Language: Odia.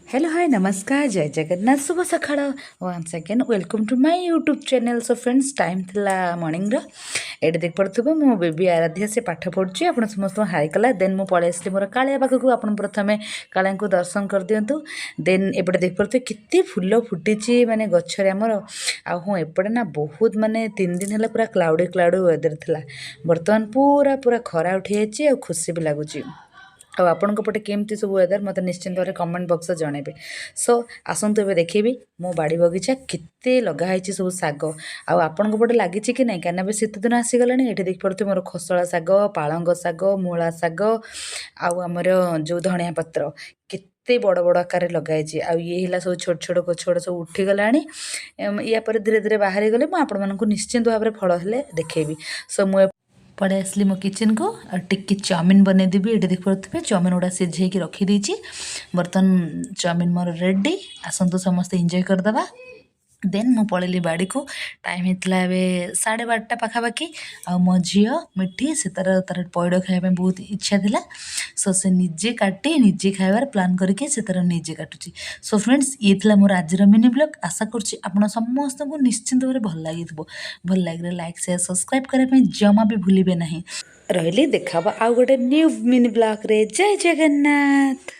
ହ୍ୟାଲୋ, ହାଏ, ନମସ୍କାର, ଜୟ ଜଗନ୍ନାଥ, ଶୁଭ ସକାଳ। Once again welcome to my YouTube channel. So friends, time ଥିଲା ମର୍ଣ୍ଣିଂର। ଏଇଠି ଦେଖିପାରୁଥିବେ, ମୋ ବେବି ଆରାଧ୍ୟା, ସେ ପାଠ ପଢ଼ୁଛି। ଆପଣ ସମସ୍ତଙ୍କୁ ହାଇ କଲା। ଦେନ୍ ମୁଁ ପଳେଇ ଆସିଲି ମୋର କାଳିଆ ପାଖକୁ। ଆପଣ ପ୍ରଥମେ କାଳିଆଙ୍କୁ ଦର୍ଶନ କରିଦିଅନ୍ତୁ। ଦେନ୍ ଏପଟେ ଦେଖିପାରୁଥିବେ କେତେ ଫୁଲ ଫୁଟିଛି ମାନେ ଗଛରେ ଆମର। ଆଉ ହଁ, ଏପଟେ ନା ବହୁତ ମାନେ 3 ଦିନ ହେଲା ପୁରା କ୍ଲାଉଡ଼ି କ୍ଲାଉଡ଼ି ୱେଦର ଥିଲା। ବର୍ତ୍ତମାନ ପୁରା ପୁରା ଖରା ଉଠିଯାଇଛି ଆଉ ଖୁସି ବି ଲାଗୁଛି। ଆଉ ଆପଣଙ୍କ ପଟେ କେମିତି ସବୁ ୱେଦର, ମୋତେ ନିଶ୍ଚିନ୍ତ ଭାବରେ କମେଣ୍ଟ ବକ୍ସରେ ଜଣାଇବେ। ସୋ ଆସନ୍ତୁ, ଏବେ ଦେଖେଇବି ମୋ ବାଡ଼ି ବଗିଚା କେତେ ଲଗା ହେଇଛି ସବୁ ଶାଗ। ଆଉ ଆପଣଙ୍କ ପଟେ ଲାଗିଛି କି ନାହିଁ? କାହିଁକିନା ଏବେ ଶୀତ ଦିନ ଆସିଗଲାଣି। ଏଠି ଦେଖିପାରୁଥିବେ ମୋର ଖୋସଳା ଶାଗ, ପାଳଙ୍ଗ ଶାଗ, ମୂଳା ଶାଗ ଆଉ ଆମର ଯେଉଁ ଧଣିଆ ପତ୍ର କେତେ ବଡ଼ ବଡ଼ ଆକାରରେ ଲଗାହେଇଛି। ଆଉ ଇଏ ହେଲା ସବୁ ଛୋଟ ଛୋଟ ଗଛ ଗୁଡ଼ା ସବୁ ଉଠିଗଲାଣି। ୟା ପରେ ଧୀରେ ଧୀରେ ବାହାରିଗଲେ ମୁଁ ଆପଣମାନଙ୍କୁ ନିଶ୍ଚିନ୍ତ ଭାବରେ ଫଳ ହେଲେ ଦେଖେଇବି। ସୋ ମୁଁ ପଳେଇ ଆସିଲି ମୋ କିଚେନ୍କୁ ଆଉ ଟିକେ ଚାଉମିନ୍ ବନେଇଦେବି। ଏଠି ଦେଖିପାରୁଥିବେ, ଚାଉମିନ୍ ଗୁଡ଼ା ସିଝେଇକି ରଖିଦେଇଛି। ବର୍ତ୍ତମାନ ଚାଉମିନ୍ ମୋର ରେଡ଼ି। ଆସନ୍ତୁ, ସମସ୍ତେ ଏନ୍ଜୟ କରିଦେବା। ଦେନ୍ ମୁଁ ପଳେଇଲି ବାଡ଼ିକୁ। ଟାଇମ୍ ହେଇଥିଲା ଏବେ 12:30 ପାଖାପାଖି। ଆଉ ମୋ ଝିଅ ମିଠି, ସେ ତାର ତାର ପଇଡ଼ ଖାଇବା ପାଇଁ ବହୁତ ଇଚ୍ଛା ଥିଲା। ସୋ ସେ ନିଜେ କାଟି ନିଜେ ଖାଇବାର ପ୍ଲାନ୍ କରିକି ସେ ତାର ନିଜେ କାଟୁଛି। ସୋ ଫ୍ରେଣ୍ଡସ୍, ଇଏ ଥିଲା ମୋର ଆଜିର ମିନି ବ୍ଲଗ୍। ଆଶା କରୁଛି ଆପଣ ସମସ୍ତଙ୍କୁ ନିଶ୍ଚିନ୍ତ ଭାବରେ ଭଲ ଲାଗିଥିବ। ଭଲ ଲାଗିଲେ ଲାଇକ୍, ସେୟାର, ସବସ୍କ୍ରାଇବ୍ କରିବା ପାଇଁ ଜମା ବି ଭୁଲିବେ ନାହିଁ। ରହିଲି, ଦେଖା ହବ ଆଉ ଗୋଟେ ନ୍ୟୁ ମିନି ବ୍ଲଗ୍ରେ। ଜୟ ଜଗନ୍ନାଥ।